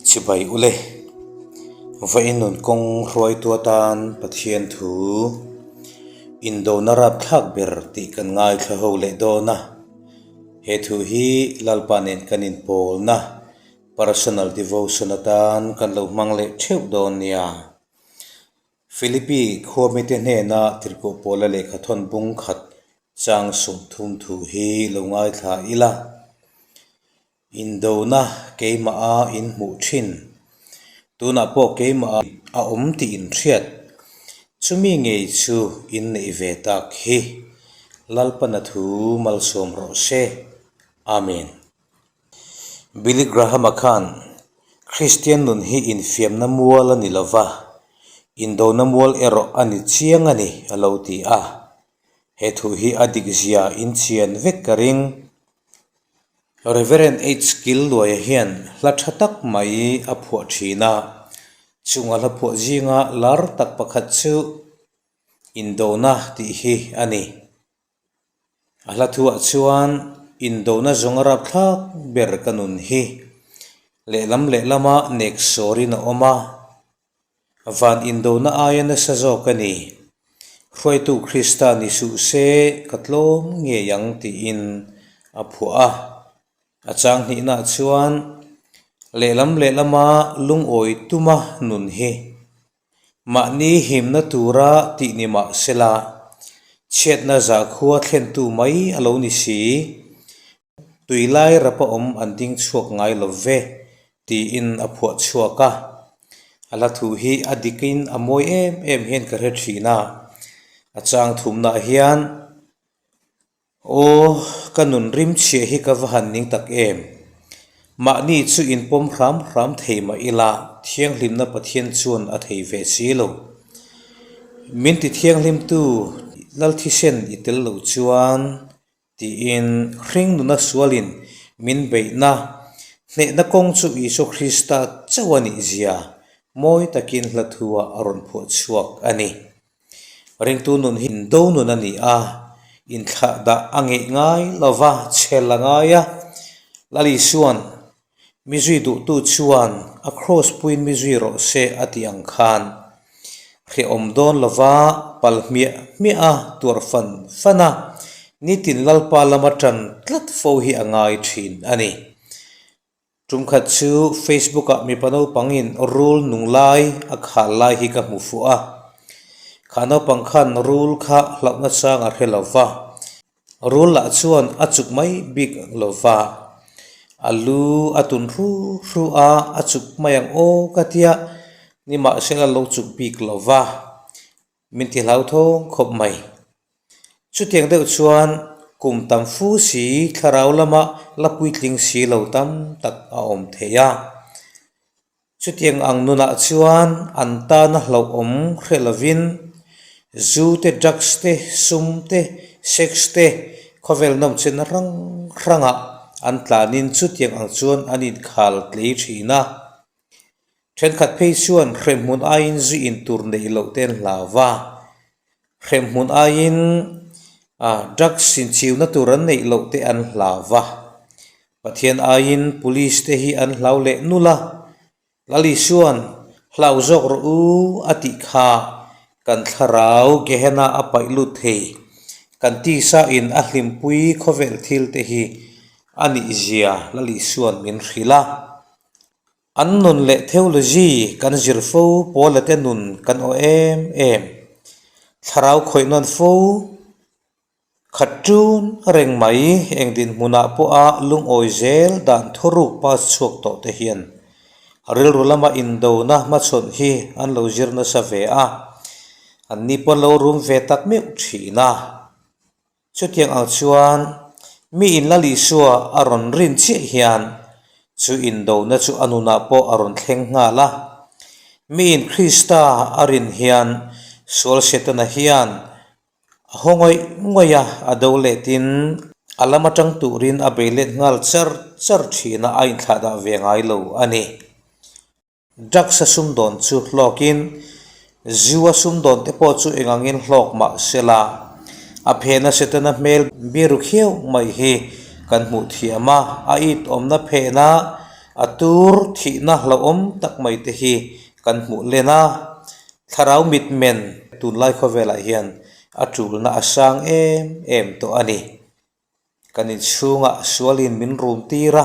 Chibai ule, vawiin nun kawng hruaitu atan Pathian thu indona rapthlak ber tih kan ngaithla ho leh dawn a. He thu hi Lalpa nen kan inpawlna personal devotion atan kan lo hmang leh theuh dawn nia. Philippi khuamite hnena tirhkoh pawla lehkhathawn bung khat chang 30 thu hi lo ngaithla ila. Indona keimah a inhmuh thin. Tunah pawh keimah a awm tih inhriat. Chumi ngei chu inneih ve tak hi. Lalpana thu malsawm rawh se. Amen. Billy Graham-a khan, Kristian nun hi infiamna mual a ni lo va, indona mual erawh a ni chiang a ni, a lo ti a. He thu hi a dikzia inchian vek ka ring. Reverend H. Killuaia hian hla tha tak mai a phuah thin a, chunga hla phuah zinga lar tak pakhat chu Indona tih hi a ni. A hla thuah chuan indona zawng a rapthlak ber ka nun hi lehlam lehlama nek sawrin a awm a, van indona aia nasa zawk a ni. Hruaitu Krista ni suh se ka tlawm ngei ang tiin a phuah a. A chang hnihnaah chuan lehlam lehlama lungawi tuma nun hi Mahni himna tura tih ni mah sela, chhiatna zahkhua thlentu mai a lo ni si. Tui lai rapa awm an ding chhuak ngai lo ve, tiin a phuah chhuak a. A hla thu hi a dikin a mawi em em hian ka hre thin a, a chang thumnaah hian Aw, ka nun rim chhiah hi ka va han ning tak em? Mahni chu inpawm hram hram thei mah ila, thianghlimna Pathian chuan a thei ve si lo. Min ti thianghlimtu Lalthisen i tel lo chuan, tiin hring nuna sualin min beihna, hnehna kawng chu Isua Krista chauh a nih zia mawi takin hla thu-ah a rawn phuah chhuak a ni. Ringtu nun hi indo nun a ni a, inthlah dah a ngeih ngai lo va, chhel a ngai a. Lal Isua'n mi zui duhtu chuan a kraws puiin mi zui rawh se a tih ang khan hrehawm dawn lo va, pal hmiah hmiah a, tuar fan fan a, nitin Lalpa lama tan tlat fo hi a ngai thin a ni. Tumkhat chu Facebook ah mipa naupangin rul nung lai a khal lai hi ka hmu fuh a. Kha naupang khan rul kha hlauhna chang a hre lo va. Rul lah chuan a chuk mai bik lo va. A lu a tun hru hru a, a chuk mai ang aw ka tia, nimahsela lo chuk bik lo va. Min ti hlauthawng khawp mai. Chutiang deuh chuan kum tam fu si thlarau lama la puitling si lo tam tak a awm thei a. Chutiang ang nunah chuan an tana hlauhawm hre lovin zu te, drugs te, sum te, sex te khawvel nawm chenna hrang hrangah an tlanin chutiang ang chuan an inkhal tlei thin a. Thenkhat phei chuan hremhmun aiin zu in tur neih loh te an hlau va, hremhmun aiin drugs inchiuna tur an neih loh te an hlau va, Pathian aiin police te hi an hlau leh nul a, Lal Isua'n hlau zawk rawh u a tih kha kan thlarau Gehenna a paih lut thei, kan tisa in a hlimpui khawvel thil te hi a nih zia Lal Isua'n min hrilh a. An nun leh theology kan zir fo Paula te nun kan aw em em. Thlarau khawih nawn fo khat tun reng mai eng dinhmunah pawha lungawi zel dan thuruk pass chhuak tawh te hian rilru lama indona hmachhawn hi an lo zir nasa ve a, an ni pawn lo rum ve tak meuh thin a. Chutiang ang chuan mi in Lal Isua a rawn rin chiah hian chu indona chu a nunah pawh a rawn thleng nghal a. Mi in Krista a rin hian sual Setana hian a haw ngawih ngawih a, a do letin a lam atang turin a bei let nghal char char thin a, a inthlahdah ve ngai lo a ni. Drugs a sumdawn chu hlawkin, zu a sumdawn te pawh chu eng angin hlawk mah sela, a phehna Setana hmel biru khiau mai hi kan hmuh thiam a, a it awmna phehna A tur thihna hlauhawm tak mai te hi kan hmuh len a, thlarau mitmen tunlai khawvelah hian a tulna a sang em em tawh a ni. Kan inchhungah sualin min rum tir a,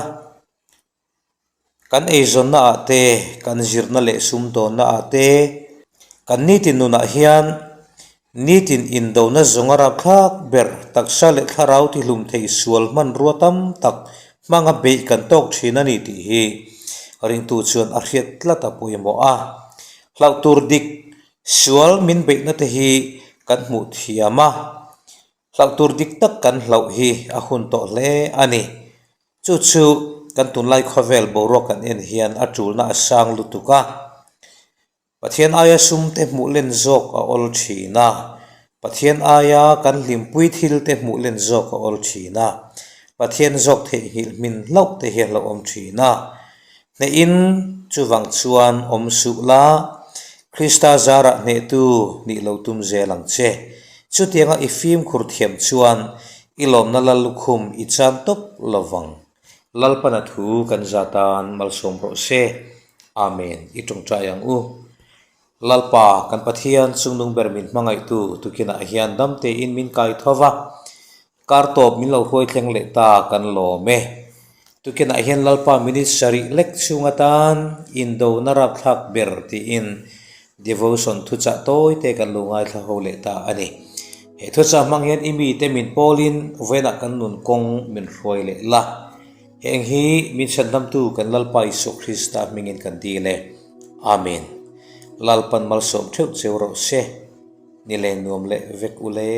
kan eizawnna ah te, kan zirna leh sumdawnna ah te, kan nitin nunah hian nitin indona zawnga rapthlak ber taksa leh thlarau tihlum thei sual hmanrua tam tak hmanga beih kan tawk thin a ni tih hi ringtu chuan a hriat tlat a pawimawh a. Hlauh tur dik sual min beihna te hi kan hmuh thiam a. Hlauh tur dik tak kan hlauh hi a hun tawh hle a ni. Chu chu kan tunlai khawvel boruak kan en hian a tulna a sang lutuk a. Pathian aia sum te hmuh len zawk a awl thin a. Pathian aia kan hlimpui thil te hmuh len zawk a awl thin a. Pathian zawk theihnghilh hmin hlauh te hi a hlauhawm thin a. Hnehin chuvang chuan awm suh la, Krista zarah hnehtu nih lo tum zel ang che. Chutianga i fimkhur thiam chuan i lawmna lal lukhum i chan tawp lo vang. Lalpana thu kan za tan malsawm rawh se. Amen. I tawngtai ang u. Lalpa, kan Pathian chungnung ber min hmangaihtu tukinah hian dam tein min kai tho va, kar tawp min lo hruai thleng leh ta kan lawm e. Tukinah hian Lalpa minute sarih lek chhung atan indona rapthlak ber tiin devotion thuchah tawi te kan lo ngaithla ho leh ta a ni. He thuchah hmang hian i mite min pawlin vawiinah kan nun kawng min hruai leh la. Heng hi min chhandamtu kan Lalpa Isua Krista hmingin kan dil e. Amen. Lalpan malsawm theuh cheu rawh se. Ni leng nuam leh vek u le.